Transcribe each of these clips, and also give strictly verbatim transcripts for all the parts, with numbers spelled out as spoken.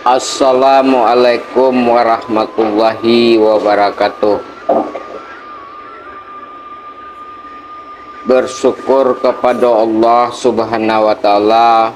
Assalamualaikum warahmatullahi wabarakatuh. Bersyukur kepada Allah Subhanahu wa Ta'ala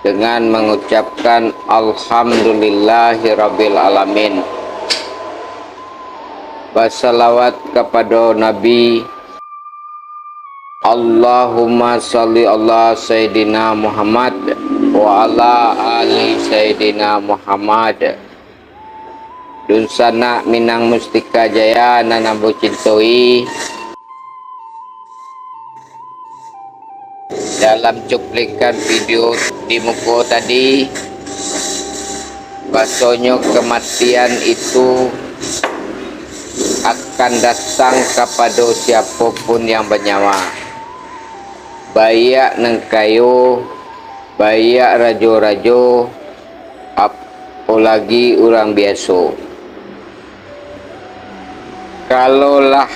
dengan mengucapkan Alhamdulillahirabbil alamin. Basalawat kepada Nabi. Allahumma shalli ala Sayyidina Muhammad wa ala ali Sayyidina Muhammad. Dunsanak Minang Mustika Jaya nan ambo cintoi, dalam cuplikan video di muko tadi, bahasonyo kematian itu akan datang kapado siapo pun yang banyawa, baiak nan kayo, baiak rajo-rajo, apolagi urang biaso. Kalau lah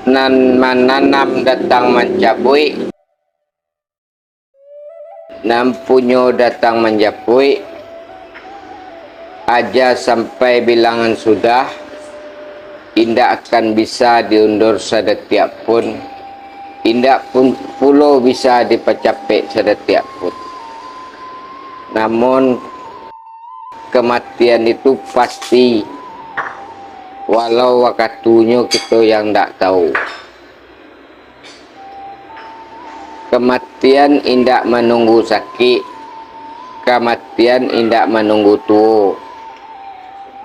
nan mananam datang mancabuik, nan punyo datang manjapuik, aja sampai bilangan sudah, indak akan bisa diundur sadatiak pun, indak pun pulo bisa dipacapek sadatiak pun. Namun, kematian itu pasti, walau wakatunyo kito yang ndak tahu. Kamatian indak manunggu sakik, kamatian indak manunggu tuo.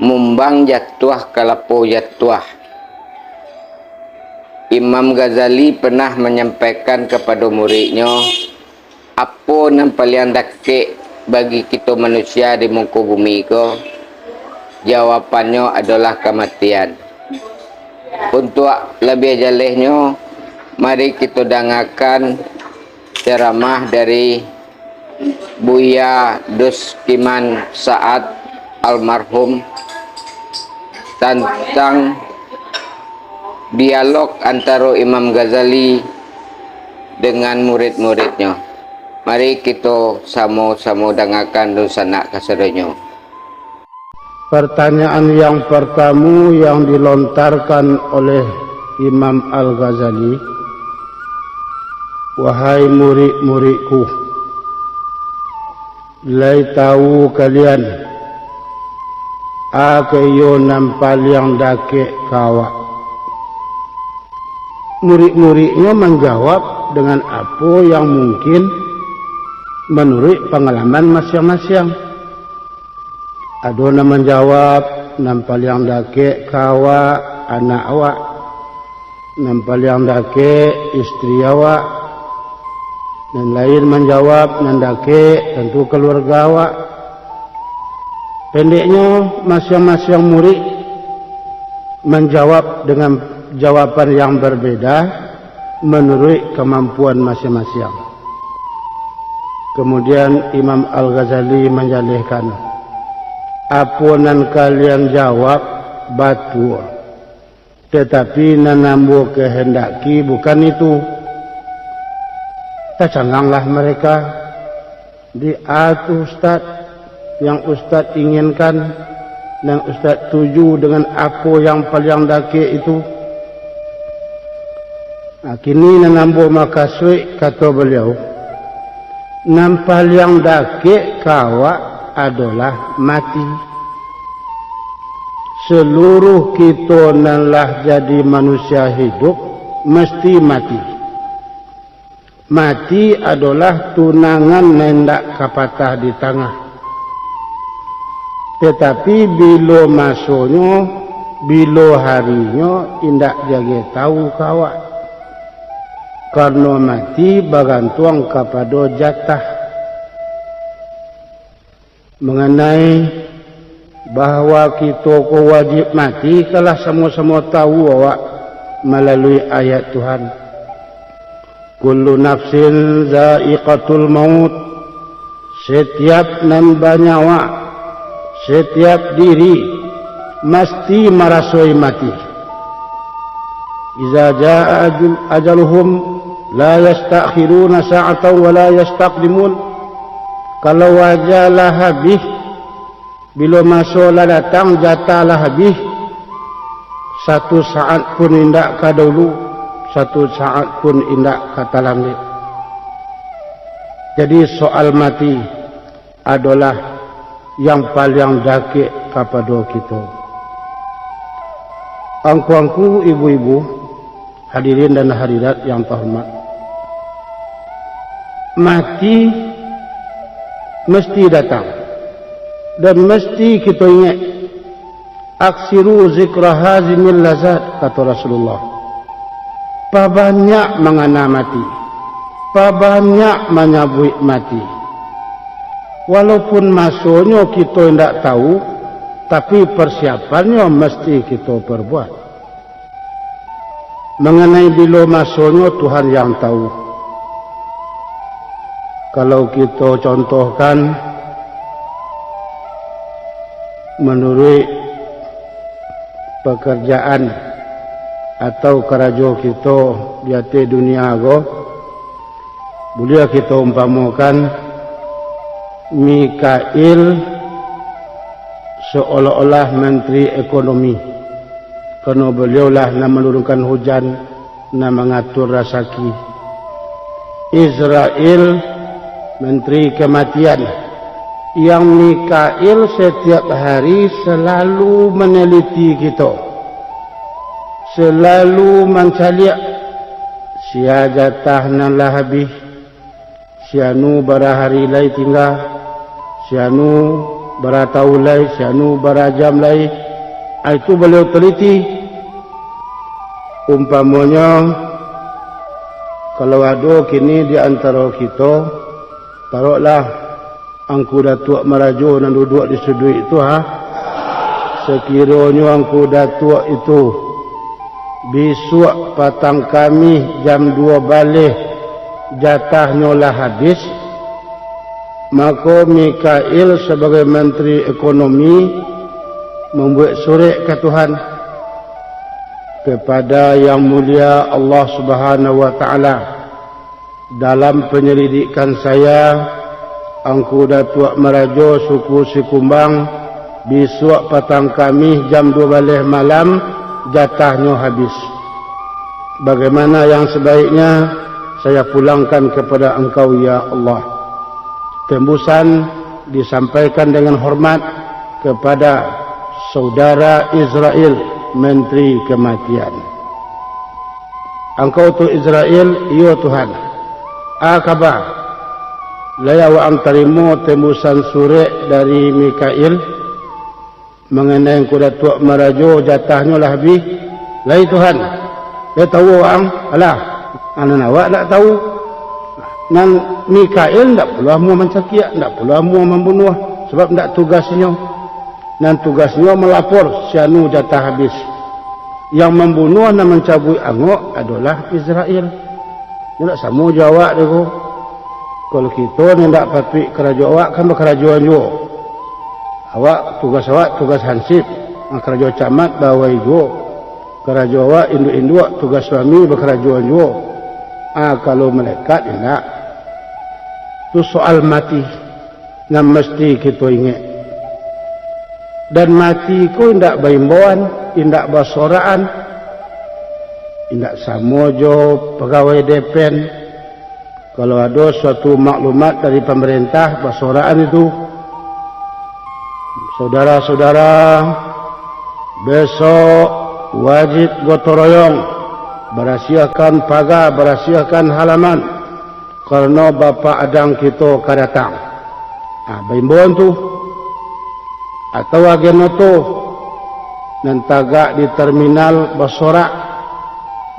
Mumbang jatuah, kalapo jatuah. Imam Ghazali pernah manyampaikan kapado muridnyo, apo nan paliang dakek bagi kito manusia di muko bumi ko? Jawabannyo adolah kamatian. Untuak labiah jalehnyo, mari kito dangakan ceramah dari Buya Duskiman Saat almarhum tantang dialog antaro Imam Ghazali dengan murid-muridnyo. Mari kito samo-samo dangakan dunsanak kasadonyo. Pertanyaan yang pertama yang dilontarkan oleh Imam Al-Ghazali, "Wahai murid-muridku, lai tahu kalian, a ka iyo nan paliang dakek ka awak?" Murid-muridnyo manjawab dengan apo yang mungkin manuruik pangalaman masiang-masiang. Ado nan manjawab, nan paliang dakek ka awak, anak awak. Nan paliang dakek, istri awak. Nan lain manjawab, nan dakek, tantu kaluarga awak. Pendeknyo, masiang-masiang murid manjawab dengan jawaban yang berbeda manuruik kamampuan masiang-masiang. Kemudian Imam Al-Ghazali manjalehkan, "Apo nan kalian jawab batua, tetapi nan ambo kahandaki bukan itu." Tacanganglah mereka. Di a tu, Ustaz, yang Ustaz inginkan, nan Ustaz tuju dengan apo yang paliang dakek itu? Nah, kini nan ambo makasuik, kato baliau, nan paliang dakek ka awak adolah mati. Seluruh kito nan lah jadi manusia hidup, mesti mati. Mati adolah tunangan nan indak ka patah di tangah. Tatapi, bilo masonyo, bilo harinyo, indak jageh tahu ka awak. Karano mati bagantuang kapado jatah. Manganai bahwa kito ko wajib mati, kalah samo-samo tahu awak malalui ayat Tuhan, "Kullu nafsin za'iqatul maut." Setiap nan banyawa, setiap diri, masti marasoi mati. "Iza jaa ajal-, ajaluhum, la yasta'khiruna sa'atan wa la yastaqdimun." Kalau aja lah habih, Bilo maso lah datang, jatah lah habih, satu saat pun indak ka daulu, satu saat pun indak ka talambek. Jadi, soal mati adolah yang paliang dakek kapado kito. Angku-angku, ibu-ibu, hadirin dan hadirat yang tahormat, mati mesti datang dan mesti kito ingek. "Aksiru zikra hazimil lazat," kato Rasulullah. "Pabanyak mangana mati, pabanyak manyabuik mati." Walaupun masonyo kito indak tahu, tapi persiapannyo mesti kito perbuat. Manganai bilo masonyo, Tuhan yang tahu. Kalau kito contohkan, manuruik pakarjaan atau karajo kito di ateh dunia ko, buliah kito umpamokan Mikail seolah-olah Menteri Ekonomi, karano baliaulah nan manurunkan hujan, nan mangatur rasaki. Izrail, Menteri Kematian, yang Mikail setiap hari selalu maneliti kito, selalu mancaliak, sia jatah nan lah habih, si anu bara hari lai tingga, si anu bara taun lai, si anu bara jam lai. Ah, itu baliau teliti. Umpamonyo, kalau ado kini di antaro kito, taroklah Angku Datuak Marajo nan duduak di suduik tu, ha? Sakironyo Angku Datuak itu bisuak patang Kamih jam duo baleh jatahnyo lah habis, mako Mikail sabagai Manteri Ekonomi mambuek surek ka Tuhan, kepada Yang Mulia Allah Subhanahu wa Ta'ala. Dalam penyelidikan saya, Angku Datuak Marajo suku Sikumbang, bisuak patang Kamih jam duo baleh malam, jatahnyo habis. Bagaimana yang sebaiknya, saya pulangkan kepada Engkau, ya Allah. Tembusan disampaikan dengan hormat kepada Saudara Izrail, Menteri Kematian. Angkau tu Izrail? Iyo, Tuhan. A kaba? Lai awak ang tarimo tembusan surek dari Mikail manganai Angku Datuak Marajo, jatahnyo lah habih? Lai, Tuhan. Lai tahu awak ang? Alah, nan awak ndak tahu, nan Mikail ndak pulo amuah mancakiak, ndak pulo amuah mambunuah, sabab ndak tugasnyo. Nan tugasnyo malapor, si anu jatah habis. Yang mambunuah, nan mancabuik angok adolah Izrail. Nyo ndak samo jo awak deh ko. Kalau kito ni ndak patuik karajo awak, kan bakarajoan juo. Awak, tugas awak tugas hansip, ah, karajo camat bawai juo. Karajo awak induak-induak, tugas suami bakarajoan juo. Ah, kalau malaikat indak. Tu soal mati. Nan mesti kito ingek. Dan mati ko indak baimbauan, indak basoraan, indak samo jo pagawai depen. Kalau ado suatu maklumat dari pamarentah, basoraan itu, "Saudara-saudara, besok wajib gotong royong, barasiahkan paga, barasiahkan halaman, karano Bapak Adang kito ka datang." Ah, baimbauan tu. Atau agen oto nan tagak di terminal basorak,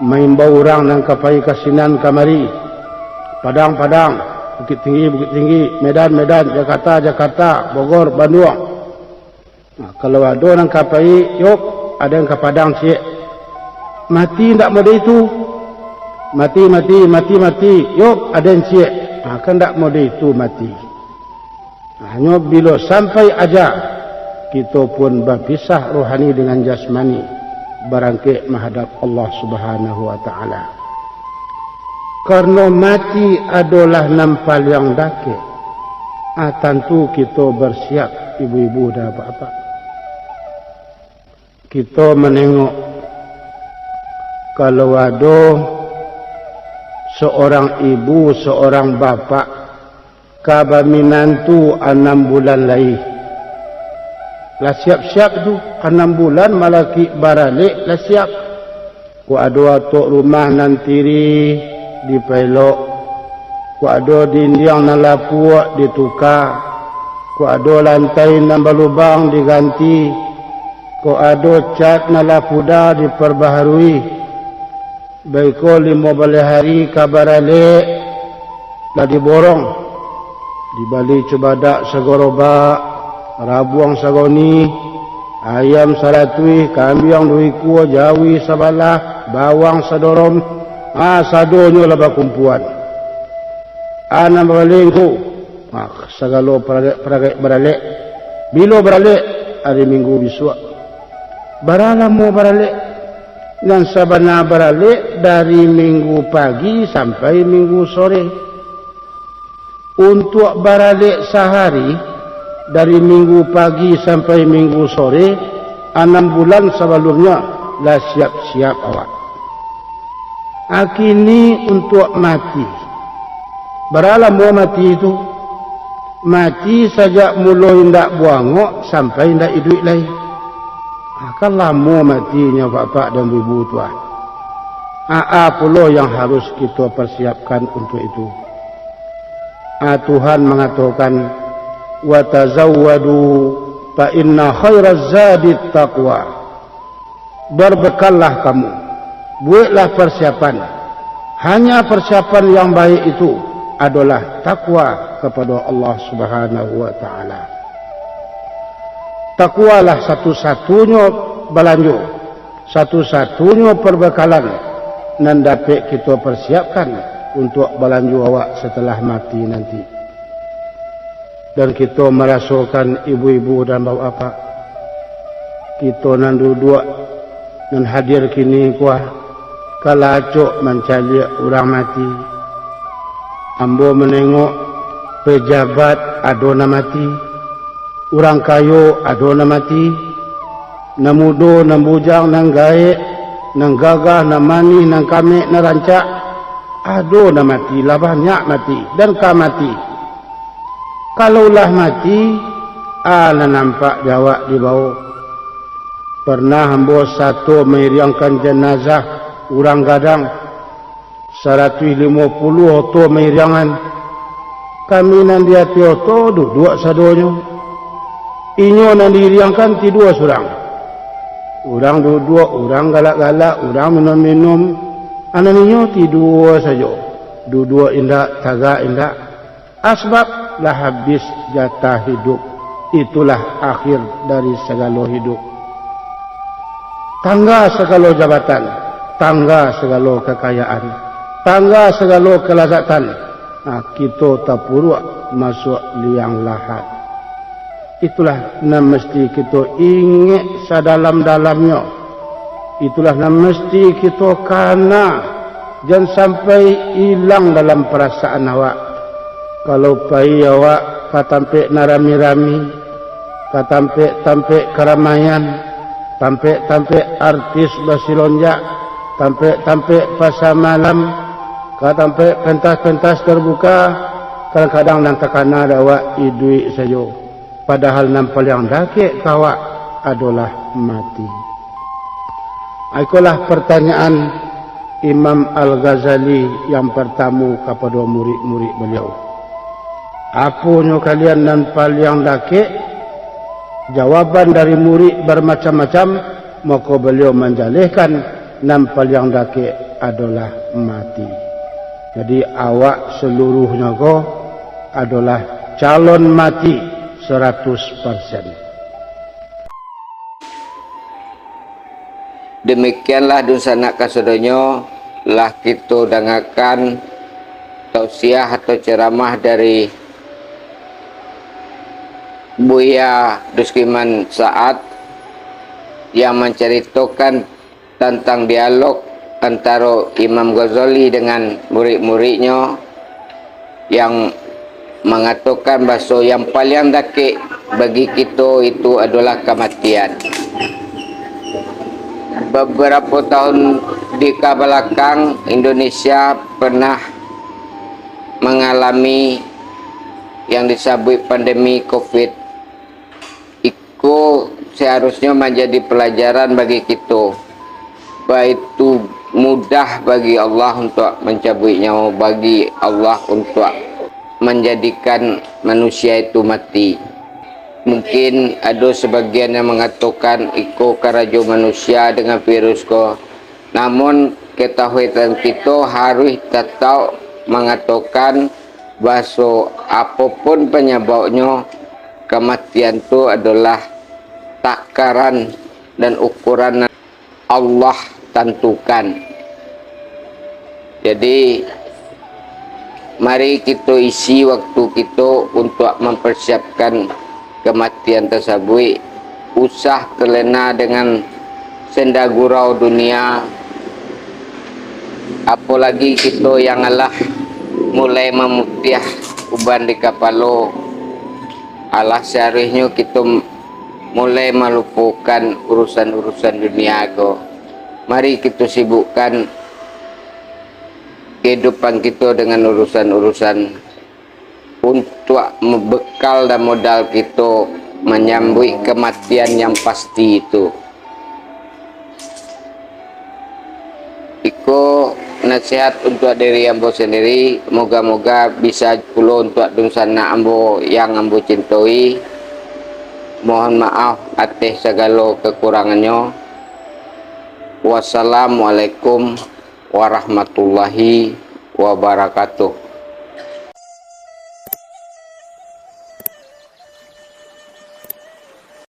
maimbau urang nan ka pai ka sinan kamari, Padang, Padang, Bukittinggi, Bukittinggi, Medan, Medan, Jakarta, Jakarta, Bogor, Bandung. Nah, kalau ado nan ka pai, "Yok, aden ka Padang ciek." Mati ndak mode itu. "Mati, mati, mati, mati. Yok, aden ciek." Nah, kan ndak mode itu mati. Nah, hanyo bilo sampai aja, kito pun bapisah rohani dengan jasmani, barangkek mahadap Allah Subhanahu wa Ta'ala. Karano mati adolah nan paliang dakek, ah, tantu kito bersiap ibu-ibu dan bapak-bapak. Kito manengok, kalau ado seorang ibu, seorang bapak ka baminantu anam bulan lai. Lah siap-siap tu, anam bulan malakik baralek lah siap. Kok ado atok rumah nan tiri dipaelok, kok ado dindiang nan lapuak dituka, kok ado lantai nan balubang diganti, kok ado cat nan lah pudar diparbaharui. Baiko limo baleh hari ka baralek, lah diborong, dibali cubadak sagorobak, rabuang sagoni, ayam saratuih, kambiang duo ikua, jawi sabalah, bawang sadorom, ha, sadonyo lah bakumpuan. Anam balengku, ha, sagalo paragek-paragek baralek. Bilo baralek? Ari Minggu bisuak. Bara lamo baralek? Nan sabana baralek dari Minggu pagi sampai Minggu sore. Untuak baralek sahari, dari Minggu pagi sampai Minggu sore, anam bulan sabalumnyo, lah siap-siap awak. A kini untuak mati. Bara lamo mati tu? Mati sajak mulo indak buangok sampai indak iduik lai. A, kan lamo matinyo bapak dan ibu tu, ah. Aa pulo yang harus kito parsiapkan untuak itu? A, Tuhan mangatokan, "Wa tazawwadu fa inna khairaz zadit taqwa." Berbekallah kamu, bueklah persiapan. Hanya persiapan yang baik itu adolah takwa kapado Allah Subhanahu wa Ta'ala. Takwalah satu-satunyo balanjo, satu-satunyo perbekalan nan dapek kito persiapkan untuak balanjo awak setelah mati nanti. Dan kito marasokan, ibu-ibu dan bapak-bapak, kito nan duduak, nan hadir kini ko, ka lah acok mancaliak urang mati. Ambo manengok pejabat ado nan mati, urang kayo ado nan mati, nan mudo, nan bujang, nan gaek, nan gagah, nan manih, nan kamek, nan rancak, ado nan mati, lah banyak mati, dan ka mati. Kalau lah mati, a nan nampak di awak dibao. Parnah ambo sato mairiangkan janazah urang gadang, saratuih limo puluah oto mairiangan. Kami nan di ateh oto duduak sadonyo. Inyo nan diiriangkan tidua surang. Urang duduak, urang galak-galak, urang minum-minum. A nan inyo tidua sajo. Duduak indak, tagak indak. Asbab lah habis jatah hidup. Itulah akhir dari sagalo hidup. Tangga sagalo jabatan, tangga sagalo kakayaan, tangga sagalo kalazatan. Nah, kito tapuruak masuak liang lahat. Itulah nan mesti kito ingek sadalam-dalamnyo. Itulah nan mesti kito kana, jan sampai ilang dalam parasaan awak. Kalau pai awak ka tampek nan rami-rami, ka tampek-tampek karamaian, tampek-tampek artis basilonjak, tampek-tampek pasa malam, ka tampek pentas-pentas tarbuka, kadang-kadang nan takana dek awak iduik sajo. Padahal nan paliang dakek ka awak adolah mati. Ikolah partanyaan Imam Al-Ghazali yang partamo kapado murid-murid baliau. Aponyo kalian nan paliang dakek? Jawaban dari murid bamacam-macam, mako baliau manjalehkan nan paliang dakek adolah mati. Jadi, awak saluruhnyo ko adolah calon mati saratus persen. Demikianlah dunsanak kasadonyo, lah kito dangakan tausiah atau ceramah dari Buya Duskiman Saat yang mancaritokan tantang dialog antaro Imam Ghazali dengan murid-muridnyo, yang mangatokan baso yang paliang dakek Bagi kito itu adolah kamatian. Babarapo tahun di ka balakang, Indonesia pernah mangalami yang disabuik pandemi covid. Iko seharusnyo manjadi palajaran bagi kito. Baitu mudah bagi Allah untuak mancabuik nyawo, bagi Allah untuak manjadikan manusia itu mati. Mungkin ado sabagian yang mangatokan iko karajo manusia dengan virus ko. Namun, katahuian kito haruih tatauk mangatokan baso apopun panyababnyo, kamatian tu adolah takaran dan ukuran Allah tantukan. Jadi, mari kito isi waktu kito untuak mamparsiapkan kamatian tasabuik. Usah talena dengan senda gurau dunia, apolagi kito yang alah mulai mamutiah uban di kapalo. Alah, saharuihnyo kito mulai malupokan urusan-urusan dunia ko. Mari kito sibukkan kehidupan kito dengan urusan-urusan untuak bekal dan modal kito manyambuik kamatian yang pasti itu. Iko nasihat untuak diri ambo sandiri, moga-moga bisa pulo untuak dunsanak ambo yang ambo cintoi. Mohon maaf ateh sagalo kakurangannyo. Wassalamualaikum warahmatullahi wabarakatuh.